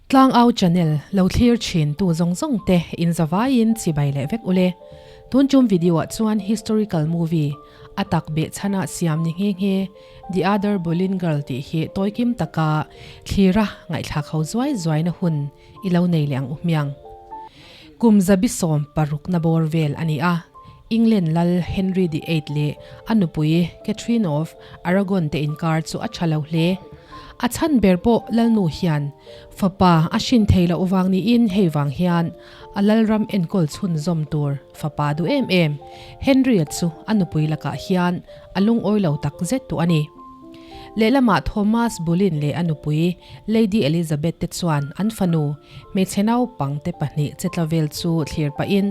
Tlangau channel lo thlir thin tu zawng zawng te in zavaiin chibai leh vek ule. Tun tum video ah chuan historical movie a tak beh chhana siam ni nghe nghe The Other Boleyn Girl tih hi tawikim taka thlira ngaihthlak ho zuai zuaina hun i lo nei leh ang u hmiang. Kum 76 na bawr vel a ni a, England lal Henry the Eighth leh a nupui Catherine of Aragon te inkar chu a tha lo hle. A chhan ber pawh lalnu hian fapa a hrin thei loh vang niin hei vang hian a lalram enkawl chhunzawm tur fapa duh em em Henry-a chu a nupui lakah hian a lungawi lo tak zet tawh a ni. Lehlamah Thomas Boleyn leh a nupui Lady Elizabeth te chuan an fanu hmeichhe naupangte pahnih chetla vel chu thlir pahin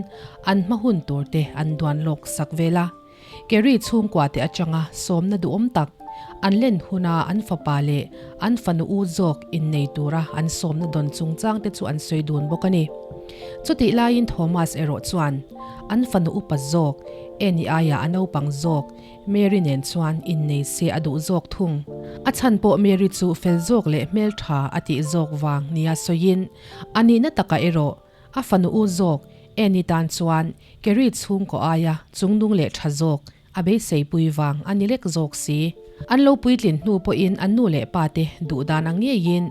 an hma hun tur te an duan lawk sak vel a. Kerry chhungkua te atanga sawmna duhawm tak an len huna an fapa leh an fanu u zawk innei tura an sawmna dawn chungchang te chu an sawi dun bawk a ni. Chutih laiin Thomas erawh chuan an fanu upa zawk Annie aiah a naupang zawk Mary nen chuan innei se a duh zawk thung. A chhan pawh Mary chu fel zawk leh hmeltha a tih zawk vang nia sawiin, a nihna takah erawh a fanu u zawk Annie tan chuan Kerry chhungkaw aia chungnung leh tha zawk a beiseipui vang a ni lek zawk si. An lo puitlin hnu pawhin an nu leh pa te duh dan ang ngeiin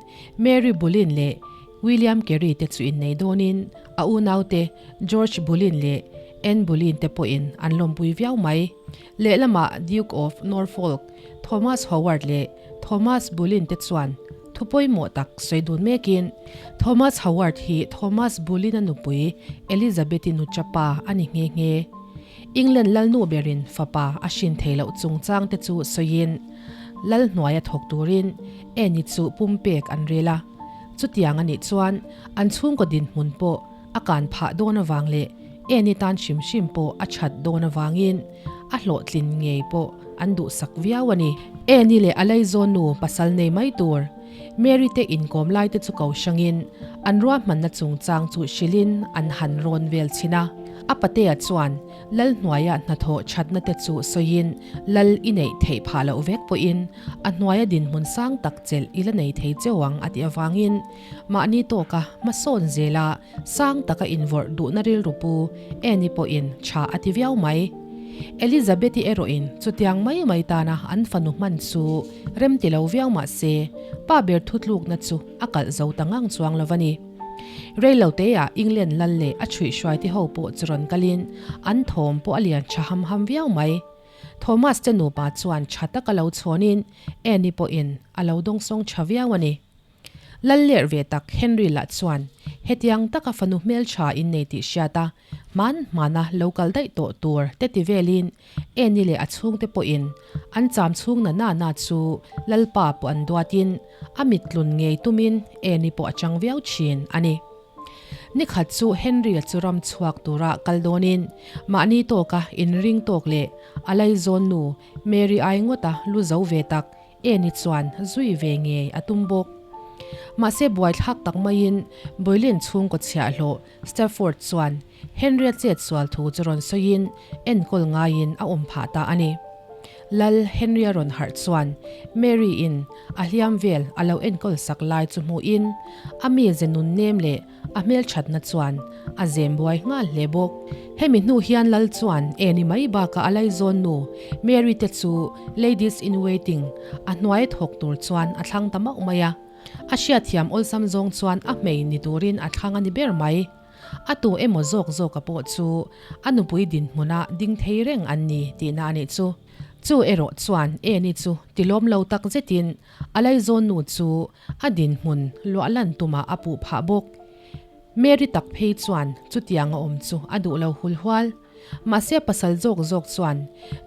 Mary Boleyn leh William Carey te chu innei dawnin a unaute George Boleyn leh Anne Boleyn te pawhin an lawmpui viau mai. Lehlamah Duke of Norfolk, Thomas Howard leh Thomas Boleyn te chuan thu pawimawh tak sawi dun mekin Thomas Howard hi Thomas Boleyn-a nupui Elizabeth-i nuchapa a ni nghe nghe. England lalnu berin fapa a hrin thei loh chungchang te chu sawiin lal hnuaia thawk turin Anne-i chu pumpek an rel a. Chutiang a nih chuan an chhungkaw dinhmun pawh a kan phah dawn avang leh Anne-i tan hrim hrim pawh a that dawn avangin a hlawhtlin ngei pawh an duhsak viau a ni. Anne-i leh a laizawnnu pasal nei mai tur Mary te inkawm lai te chu ko hrangin an ruahmanna chungchang chu hrilhin an han rawn vel chhin a. A patea chuan lal hnuaia hnathawh thatna te chu sawiin lal i neih theih phah loh vek pawhin a hnuaia dinhmun sang tak chelh i la nei thei cheu ang a tih avangin mahni tawka hmasawn zela sang taka invawrh duhna rilru pu Annie pawhin tha a ti viau mai. Elizabeth-i erawhin chutiang mai mai tana an fanu hman chu rem ti lo viau mah se, pa ber thutlukna chu a kalh zo ta ngang chuang lo a ni. Reiloteah England lal leh a chhuihhruaite ho pawh chu rawn kalin an thawm pawh a lian tha ham ham viau mai. Thomas te nupa chuan tha taka lo chhawnin Annie pawhin a lo dawngsawng tha viau a ni. Lal lerh ve tak Henry lah chuan hetiang taka fanu hmeltha in nei tih hriat a, hman hmana lo kal daih tawh tur te ti velin Annie leh a chhungte pawhin an cham chhung na na na chu Lalpa pawh an duatin a mittlun ngei tumin Annie pawh a chang viau thin a ni. Nikhat chu Henry-a chu ram chhuak tura kal dawnin mahni tawka inring tawk leh a laizawnnu Mary ai ngawta lu zo ve tak Annie chuan zui ve ngei a tum bawk. Mahse buaithlak tak maiin Boylan chhungkaw chhiahhlawh Stafford chuan Henry-a chet sual thu chu rawn sawiin enkawl ngaiin a awm phah ta a ni. Lal Henry-a rawn harh chuan Mary-in a hliam vel a lo enkawl sak lai chu hmuhin a mi ze nun nem leh A hmelthatna chuan a zem buai nghal hle bawk. Hemi hnu hian Lal chuan Annie mai bakah a laizawn nu Mary te chu Ladies in Waiting a hnuai thawk tur chuan a thlang ta mauh mai a. A hriatthiam awlsam zawng chuan a hmei ni turin a thlang a ni ber mai. A tu emaw zawk zawka pawh chu a nupui dinhmuna ding thei reng an ni tihna a nih chu. Chu erawh chuan Annie chu tilawm lo tak zetin A laizawn nu chu a dinhmun luah lan tumah a puh phah bawk. Mary tak phei chuan chutiang a awm chu a duh lo hul hual. Mahse pasal zawk zawk chuan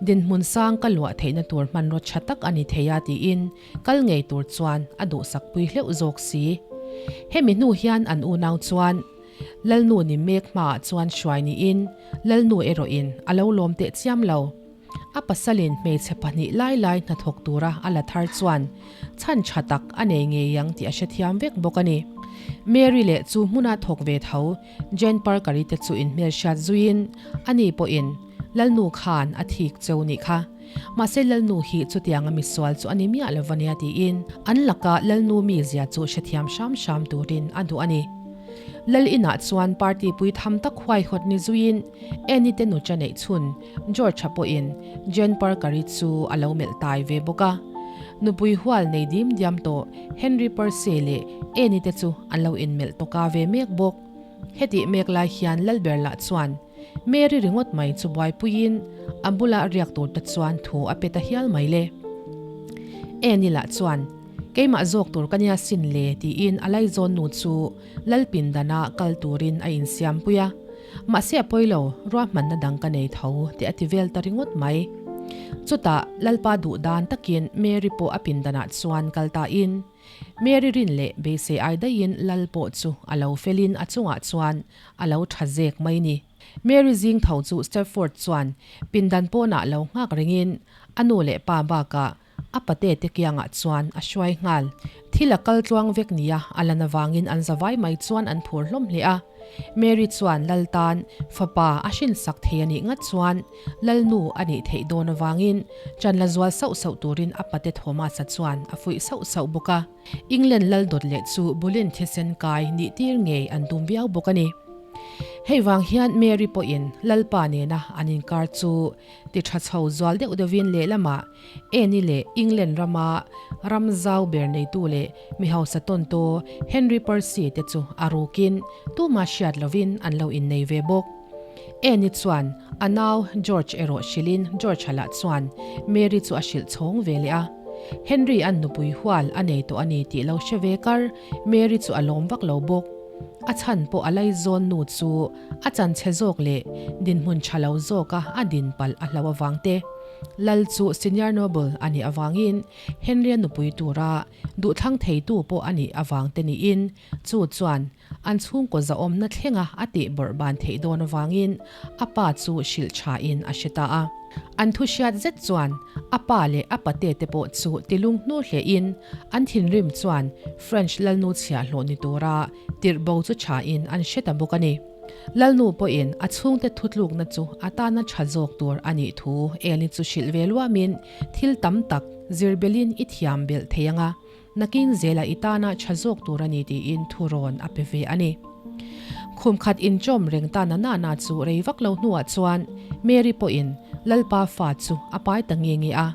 dinhmun sang ka luah theihna tur hmanraw tha tak a ni thei a tiin kal ngei tur chuan a duhsakpui hleuh zawk si. Hemi hnu hian an unau chuan Lalnu ni mek hmaah chuan hruai niin Lalnu erawhin a lo lawm teh chiam lo. A pasalin hmeichhe pahnih lai lai hnathawk tura a la thar chuan chhan tha tak a nei ngei ang tih a hrethiam vek bawk a ni. Mary leh chu hmuna thawk ve tho Jane Parker-i te chu inhmelhriat zuiin ani pawhin Lalnu khan a thik cheu nih kha. Mahse Lalnu hi chutianga misual chu a ni miah lo va nia tiin an laka Lalnu mizia chu hrethiam hram hram turin a duh a ni. Lal inah chuan party pui tham tak huaihawt ni zuiin Annie te nucha neih chhun George-a pawhin Jane Parker-i chu a lo melh tai ve bawk a. Nupui hual nei dim diam tawh Henry Percy leh Annie te chu an lo inmelh tawka ve mek bawk. Hetih mek lai hian Lalber lah chuan Mary ringawt mai chu buaipuiin a bula riak tur te chuan thu a pe ta hial mai le. Annie lah chuan, Keimah zawk tur ka nia sin le tiin a laizawn nu chu Lalpindana kal turin a insiampui a. Mahse a pawi lo, ruahmanna dang ka nei tho tih a ti vel ta ringawt mai. Chutah Lalpa duh dan takin Mary pawh a pindanah chuan kal tain, Mary rin leh beisei ai daihin Lal pawh chu a lo felin a chungah chuan a lo tha zek mai ni. Mary zing tho chu Stafford chuan pindan pawnah lo nghak rengin a nu leh pa bakah A pate te kiangah chuan a hruai nghal. Thil a kal tluang vek nia a lan avangin an zavai mai chuan an phur hlawm hle a. Mary chuan Lal tan fapa a hrinsak thei a nih ngat chuan Lalnu a nih theih dawn avangin chan la zual sauh sauh turin a pate Thomas-a chuan a fuih sauh sauh bawk a. England lal dawt leh chu Boleyn thisen kai nih tir ngei an tum viau bawk a ni. Hei vang hian Mary pawhin Lalpa nena an inkar chu ti tha chho zual deuh deuhin lehlamah Annie leh England rama ram zau ber neitu leh mi hausa tawntu Henry Percy te chu a rukin tuma hriat lovin an lo innei ve bawk. Annie chuan a nau George erawh hrilhin George-a lah chuan Mary chu a hrilh chhawng ve leh a. Henry-a'n nupui hual a nei tawh a ni tih lo hre ve kar Mary chu a lawm vak lo bawk. A chhan pawh a laizawn nu chu a chanchhe zawk leh dinhmun tha lo zawka a din palh a hlo avang te, Lal chu senior noble a nih avangin Henry-a nupui tura duhthlang theitu pawh a nih avang te niin chu chuan an chhungkaw zahawmna thlenga a tih bawrh ban theih dawn avangin a pa chu hrilh thain a hre ta a. An thu hriat zet chuan a pa leh a pate te pawh chu tilung hnu hlehin an thinrim chuan French lalnu chhiahhlawh ni tura tirh bo chu thain an hre ta bawk a ni. Lalnu pawhin a chhungte thutlukna chu a tana tha zawk tur a nih thu Eli chu hrilh ve luamin thil tam tak zir belhin i thiam belh thei ang a, nakin zela i tana tha zawk tur a ni tiin thurawn a pe ve a ni. Khum khat inchawm reng ta na nana chu rei vak lo hnuah chuan Mary pawhin Lalpa fa chu a pai ta nge nge a.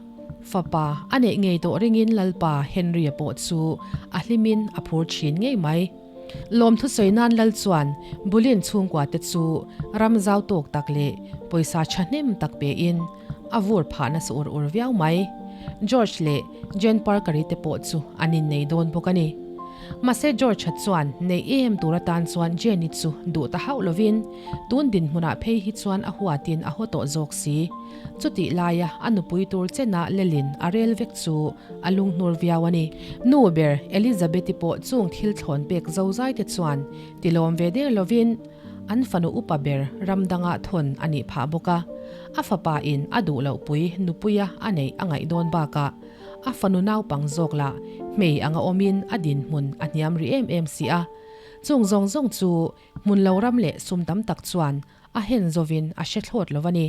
Fapa a neih ngei tawh ringin Lalpa Henry-a pawh chu a hlimin a phur thin ngei mai. Lawmthu sawi nan Lal chuan Bulin chhungkua te chu ram zau tawk tak leh pawisa thahnem tak pein a vur phah nasa ur ur viau mai. George leh Jane Parker-i te pawh chu an innei dawn bawk a ni. Mahse George-a chuan neih em tur atan chuan Jane-i chu duh ta hauh lovin tun dinhmunah phei hi chuan a huatin a haw tawh zawk si. Chutih laia a nupui tur chena lelin a rel vek chu a lunghnur viau a ni. Nu ber Elizabeth-i pawh chung thil thlawn pek zozai te chuan tilawm ve der lovin an fanu upa ber ram danga thawn a nih phah bawk a. A fapa in a duh loh pui nupuia a neih a ngaih dawn bakah a fanu naupang zawk lah hmei anga awmin a dinhmun a hniam rih em em si a. Chung zawng zawng chu hmun lo ram leh sum tam tak chuan a hen zovin a hre thlawt lo a ni.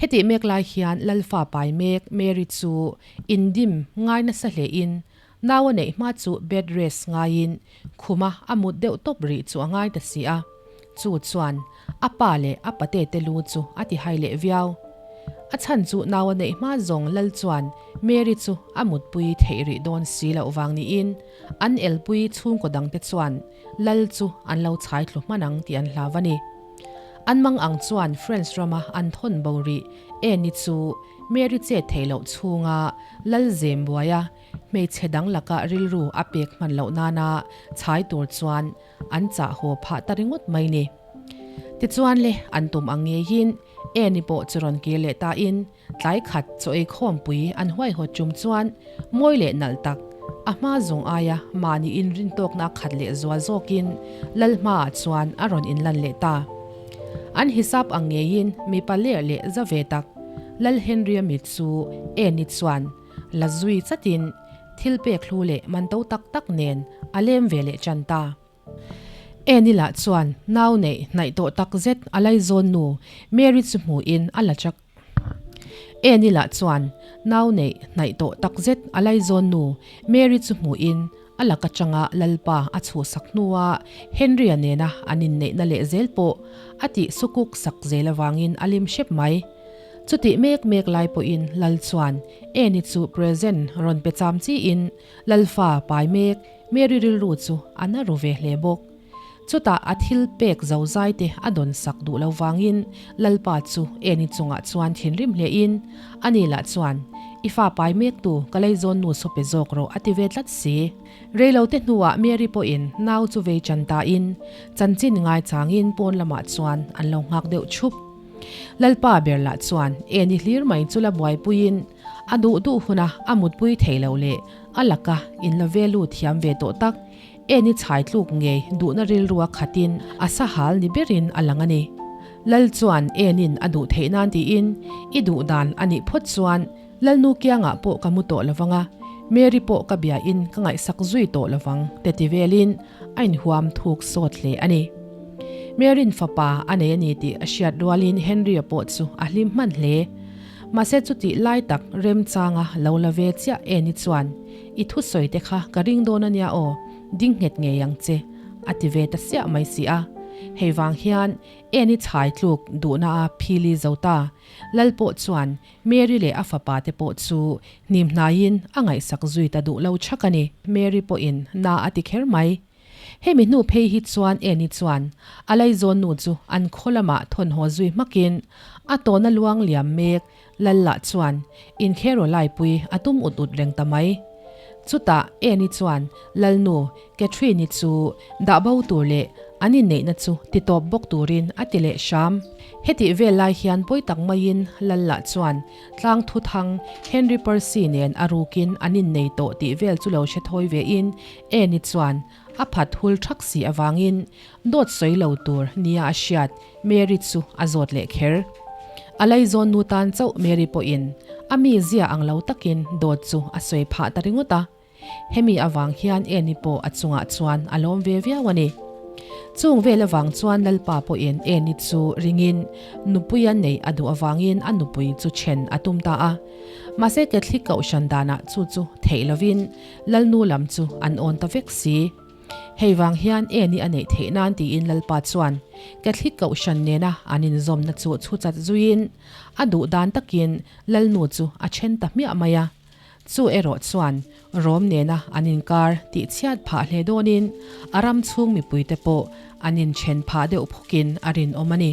Hetih mek lai hian Lalfa pai mek Mary chu indim ngai nasa hlein nau a neih hma chu bed rest ngaiin khuma a mut deuh tawp rih chu a ngai ta si a. Chu chuan a pa leh a pate te lu chu a ti hai leh viau. A chhan chu nau a neih hma zawng Lal chuan Mary chu a mutpui theih rih dawn si loh vang niin an elpui chhungkaw dangte chuan Lal chu an lo chhai thlu hman ang tih an hlau a ni. An mang ang chuan French rama an thawn bo rih Annie chu Mary chet theih loh chhunga Lal zem buaia hmeichhe dang laka rilru a pek hman loh nana chhai tur chuan an chah haw phah ta ringawt mai ni. Tichuan le an tum ang ngeiin Annie pawh chu rawn kir leh tain Tlai khat chaw ei khawmpui an huaihawt tum chuan mawi leh nalh tak, a hma zawng aia mahni inrintawkna a khat leh zual zawkin lal hmaah chuan a rawn inlan leh ta. An hisap ang ngeiin mipa ler leh za ve tak Lal Henry-a mit chu Annie chuan la zui chatin thil pek hlu leh man to tak tak nen a lem ve leh tan ta. Annie lah chuan nau neih hnaih tawh tak zet a laizawn nu Mary chu hmuhin a la chak. Annie lah chuan nau neih hnaih tawh takzet a laizawn nu Mary chu hmuhin a lak atanga Lalpa a chhuhsak hnua Henry-a nena an inneihna leh zel pawh a tih sukuk sak zel avangin a lim hrep mai. Chutih mek mek lai pawhin Lal chuan Annie chu present rawn pe cham chiin Lalfa pai mek Mary rilru chu a na ru ve hle bawk. Chutah a thil pek zo zai te a dawn sak duh lo vangin Lalpa chu Eni chungah chuan thinrim hle in, ani lah chuan, I fa pai mek tu ka leizawn nu saw pe zawk rawh a ti ve tlat si. Reilo te hnuah Mary pawhin nau chu vei chan ta in, chanchin ngaichangin pawn lamah chuan an lo nghak deuh thup. Lalpa ber lah chuan Eni hlir mai chu la buaipuiin a duh duh huna a mutpui thei lo leh a laka in la ve lut thiam ve tawh tak Eni chhai tluk ngei duhna rilrua khatin a sahal ni berin a lang a ni. Lal chuan Enin a duh theih nan tiin, I duh dan a nih phawt chuan Lalnu kiangah pawh ka mu tawh lovang a, Mary pawh ka biain ka ngaihsak zui tawh lovang te ti velin a inhuam thuk sawt hle a ni. Mary'n fapa a nei a ni tih a hriat rualin Henry-a pawh chu a hlim hman hle. Mahse chutih lai tak remchanga lo la ve chiah Eni chuan I thusawi te kha ka ring dawn a nia aw, ding nghet ngei ang che, a ti ve ta siah mai si a. Hei vang hian Eni chhai tluk duhna a phili zo ta. Lal pawh chuan Mary leh a fapa te pawh chu hnim hnaiin a ngaihsak zui ta duh lo chhak a ni. Mary pawhin na a ti kher mai. Hemi hnu phei hi chuan Eni chuan a laizawn nu chu an khaw lamah thawnhaw zui hmakin a tawna luang liam mek Lal lah chuan inkhero laipui a tum ut ut reng ta mai. Chutah Eni chuan Lalnu Catherine-i chu dah bo tur leh an inneihna chu ti tawp bawk turin a ti leh hram. Hetih vel lai hian pawi tak maiin Lal lah chuan tlang thuthang Henry Percy nen a rukin an innei tawh tih vel chu lo hre thawi vein Eni chuan a phat hul thak si avangin dawt sawi lo tur nia a hriat Mary chu a zawt leh kher. A laizawn nu tan chauh Mary pawhin a mi zia ang lo takin dawt chu a sawi phah ta ringawt a. Hemi avang hian Annie pawh a chungah chuan a lawm ve viau a ni. Chung vel avang chuan Lalpa pawhin Annie chu ringin nupui a neih a duh avangin a nupui chu then a tum ta a. Mahse Catholic kohhran danah chu chu theih lovin Lalnu lam chu an awn ta vek si. Hei vang hian Annie a neih theih nan tiin Lalpa chuan Catholic kohhran nena an inzawmna chu chhu chat zuiin a duh dan takin Lalnu chu a then ta hmiah mai a. Chu erawh chuan Rom nena an inkar tih chhiat phah hle dawnin a ram chhung mipuite pawh an inthen phah deuh phawkin a rinawm a ni.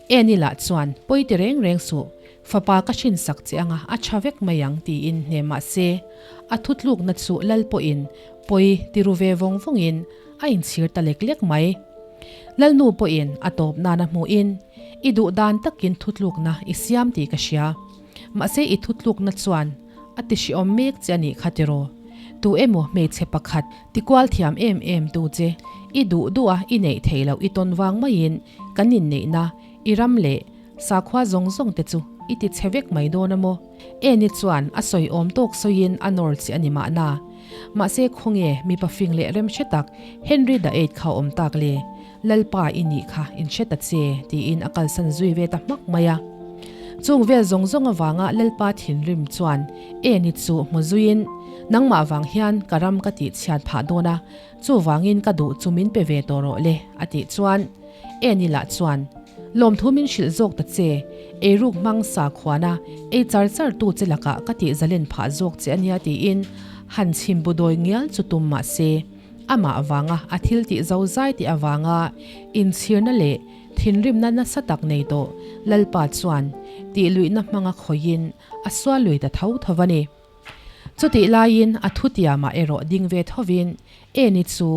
Annie lah chuan pawi ti reng reng suh, fapa ka hrinsak che anga a tha vek mai ang tiin hne mah se, a thutlukna chu Lal pawhin pawi ti ru ve vawng vawngin a inchhir ta lek lek mai. Lalnu pawhin a tawp nana hmuhin, I duh dan takin thutlukna i siam tih ka hria. Mahse i thutlukna chuan a ti hriawm mek che a nih kha tiraw? Tu emaw hmeichhe pakhat ti kual thiam em em tu che i duh duh a i neih theih loh i tawn vang maiin kan inneihna i ram leh sakhua zawng zawng te chu i ti chhe vek mai dawn a maw? Eni chuan a sawi awm tawk sawiin a nawr che a ni mahna. Mahse khawnge mipa fing leh rem hre tak Henry the Eight kha awm tak le? Lalpa i nih kha in hre ta che, tiin a kalsan zui ve ta hmak mai a. Chung vel zawng zawng avanga Lalpa thinrim chuan Eni chu hmu zuiin, Nangmah vang hian ka ram ka tih chhiat phah dawn a, chuvangin ka duh chu min pe ve tawh rawh le, a tih chuan Eni lah chuan, Lawmthu min hrilh zawk ta che, eiruk hmang sakhuana ei char char tu che lakah ka tih zalen phah zawk che a nia tiin han chhim bu dawi ngial chu tum mah se, Amah avanga a thil tih zo zai tih avanga inchhirna leh thinrimna nasa tak nei tawh Lalpa chuan tih luihna hmanga khawihin a sual lui ta tho tho a ni. Chutih laiin a thutiamah erawh ding ve thovin Annie chu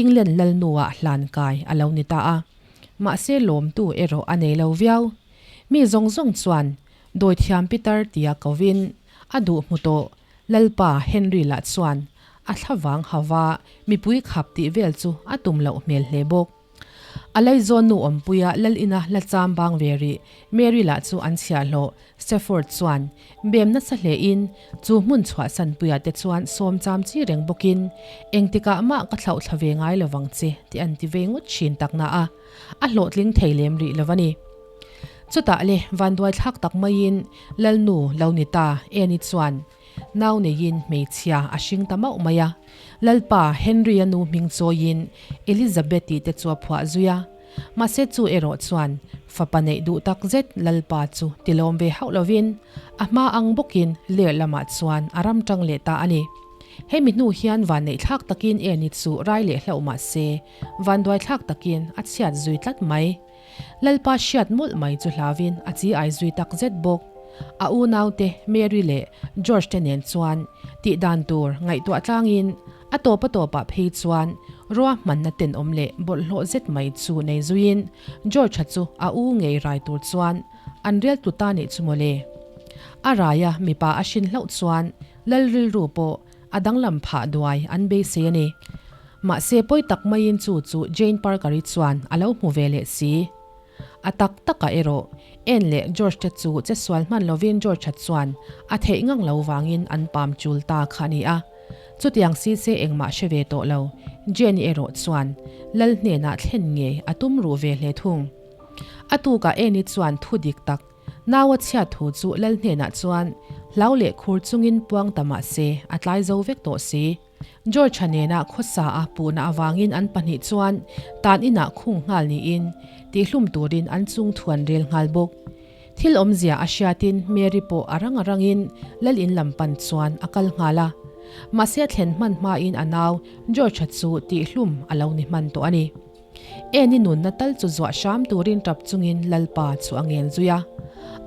England lalnuah hlan kai a lo ni ta a. Mahse lawmtu erawh a nei lo viau. Mi zawng zawng chuan Dawithiam Pitar tia kovin a duh hmu tawh Lalpa Henry lah chuan a thlavang hava mipui khap tih vel chu a tum loh hmel hle bawk. A laizawn nu awmpuia Lal ina la cham bang ve rih Mary lah chu an chhiahhlawh Stafford chuan bem nasa hlein chu hmun chhuahsan puia te chuan sawm cham chi reng bawkin engtikah mah ka thlauhthla ve ngai lovang che tih an ti ve ngawt thin tak na a, a hlawhtling thei lem rih lo a ni. Chutah le vanduai thlak tak maiin Lalnu lo ni ta Annie chuan nau neiin hmeichhia a hring ta mauh mai a. Lalpa Henry-a nu hming chawiin Elizabeth-i te chu a phuah zui a. Mahse chu erawh chuan fapa neih duh tak zet Lalpa chu tilawm ve hauh lovin a hma ang bawkin ler lamah chuan a ram tang leh ta a ni. Hemi hnu hian vanneih thlak takin Annie chu rai leh hlauh mahse vanduai thlak takin a chhiat zui tlat mai. Lalpa hriat mawlh mai chu hlauvin a chi ai zui tak zet bawk. A unaute Mary leh George te nen chuan tih dan tur ngaihtuah tlangin a tawp a tawpah phei chuan ruahmanna tenawm leh bawlhhlawh zet mai chu nei zuiin George-a chu a u ngei rai tur chuan an rel tlu ta nih chu mawle. A raia mipa a hrin hlauh chuan Lal rilru pawh A danglam phah duai an beisei a ni. Mahse pawi tak maiin chu chu Jane Parker-i chuan a lo hmu ve leh si. A tak takah erawh Anne leh George te chu che sual hman lovin George-a chuan a theih ngang lo vangin an pam chul ta kha a ni a. Chutiang si se engmah hre ve tawh lo Jane-i erawh chuan Lal hnenah thlen ngei a tum ruh ve hle thung. A tukah Anne-i chuan thu dik tak Nau a chhiat thu chu Lal hnenah chuan hlau leh khur chungin puang ta mah se a tlai zo vek tawh si. George-a nena khawsa a puhna avangin an pahnih chuan tan inah khung nghal niin tihlum turin an chung thu an rel nghal bawk. Thil awmzia a hriatin Mary pawh a rang a rangin Lal in lam pan chuan a kal nghal a. Mahse a thlen hman hmain a nau George-a chu tihlum a lo ni hman tawh a ni. Eni nunna tal chu zuah hram turin tap chungin Lalpa chu a ngen zui a.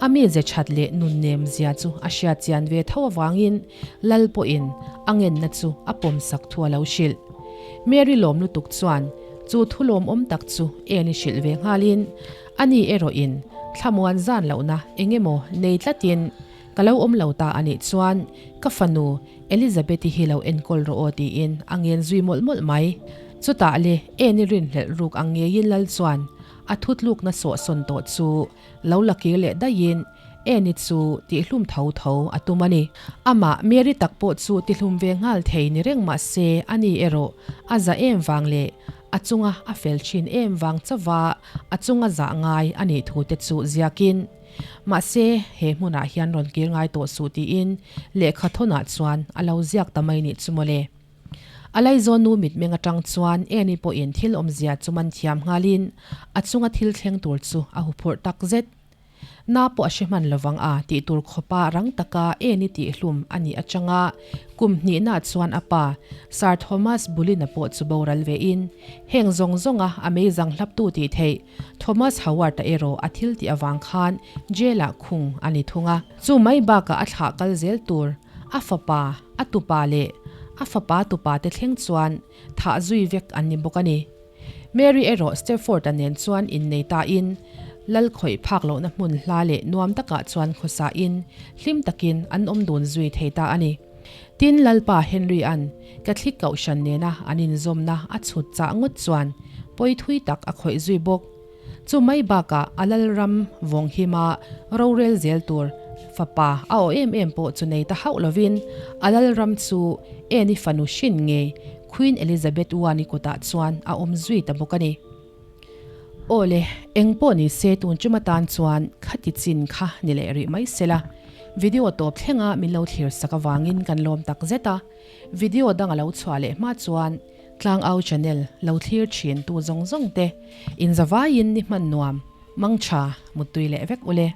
A mize that leh nun nem zia chu a hriat chian ve tho avangin Lal pawhin a ngenna chu a pawmsak thu a lo hrilh. Mary lawm lutuk chuan chu thu lawmawm tak chu Eni hrilh ve nghalin ani erawhin thlamuan zan lohna eng emaw nei tlatin Ka lo awm lo ta a nih chuan ka fanu Elizabeth-i hi lo enkawl rawh aw tiin a ngen zui mawlh mawlh mai. Chutah le Annie rinhlelh ruk ang ngeiin Lal chuan a thutlukna sawhsawn tawh chu lo la kir leh daihin Annie chu tihlum tho tho a tum a ni. Amah Mary tak pawh chu tihlum ve nghal thei ni reng mah se ani erawh a za em vang leh a chunga a fel thin em vang chauva a chunga zah ngai a nih thu te chu ziakin Mahse, he hmunah hian rawn kir ngai tawh suh tiin lehkha thawnah chuan a lo ziak ta mai nih chu mawle. A laizawn nu mitmeng atang chuan Annie pawhin thil awmzia chu man thiam nghalin a chunga thil thleng tur chu a huphurh tak zet. Na pawh a hre hman lovang a tih tur khawpa rang taka Annie tihhlum a nih atanga kum hnihna chuan a pa Sir Thomas Boleyn-a pawh chu boral vein heng zawng zawnga a meizang hlaptu tih theih Thomas Howard-a erawh a thil tih avang khan jail-ah khung a ni thung a. Chu mai bakah a thlah kal zel tur a fapa, a tupa leh a fapa tupa te thleng chuan thah zui vek an ni bawk a ni. Mary erawh Stafford-a nen chuan innei tain lal khawih phak lohna hmun hla leh nuam takah chuan khawsain hlim takin an awm dun zui thei ta a ni. Tin, Lalpa Henry-a'n Catholic Kohhran nena an inzawmna a chhut chah ngawt chuan pawi thui tak a khawih zui bawk. Chu mai bakah a Lalram vawnghima rorel zel tur fapa a aw em em pawh chu nei ta hauh lovin a Lalram chu Anne-i fanu hrin ngei Queen Elizabeth I-i kutah chuan a awm zui ta bawk a ni. Aw le, eng pawh ni se tun chuma tan chuan khati chin kha ni leh rih mai sela. Video tawp thlenga min lo thlir sak avangin kan lawm tak zet a. Video dang a lo chhuah leh hma chuan Tlangau channel lo thlir thin tu zawng zawng te inzavaiin ni hman nuam, mangtha, muttui leh vek ule.